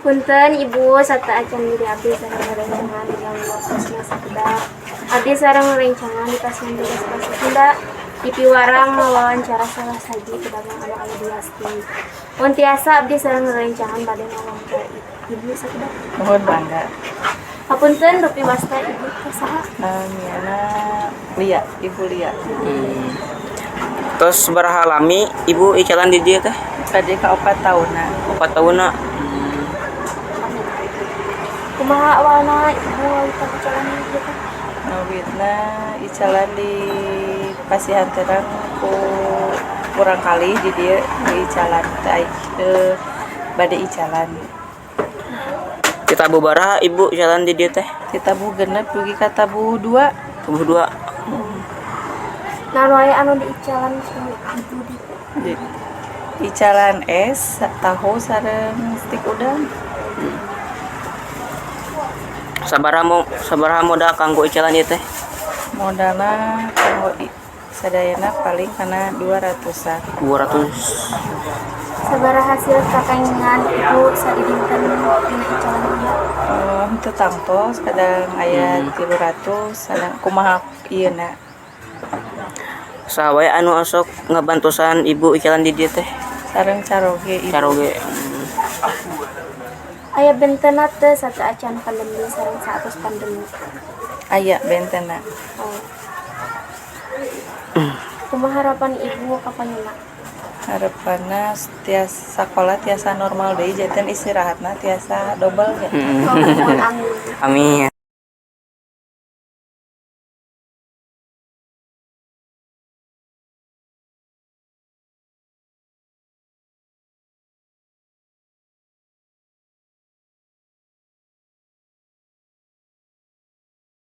Punten, Ibu, sateuacan diri abdi sareng rerencangan di waktosna sakedap. Abdi sareng rerencangan dipasihan tugas bahasa Sunda dipiwarang wawancara salah sahiji pedagang anu aya di Asti. Mun tiasa, abdi sareng rerencangan bade ngawawancara Ibu sakedap. Nuhun, mangga. Hapunten, rupi wasta Ibu teh saha? Namina Lia, Ibu Lia. Terus sabaraha lami Ibu icalan di dieu teh? Tadi ka 4 tahunna. 4 tahunna. Kumaha awalna Ibu ngawitan icalan di dieu teh? Ngawitna icalan dipasihan terang ku murangkalih di dieu di icalan teh bade icalan. Ditabuh baraha Ibu icalan di dieu teh? Ditabuh 6 dugi ka tabuh 2. Tabuh 2. Naon wae anu diicalan ku Ibu di Di icalan es, tahu sareng stik udang. Sabaraha modal kanggo icalan ieu teh? Modalna kanggo sadayana paling kana 200-an. 200. Sabaraha hasil kakaengan Ibu sadidinten dina icalan ieu? Oh, teu tangtos, kadang aya 300, kadang kumaha ieu na. Saha wae anu osok ngabantosan Ibu icalan di dieu teh? Sareng caroge, Ibu. Caroge. Aya bentena teu sateuacan pandemi sareng saatos pandemi? Aya bentena. Oh. Kumaha harapan Ibu ka payuna? Harapanna tiasa sakola tiasa normal deui, janten istirahatna tiasa dobel ya. Oh, amin. Amin.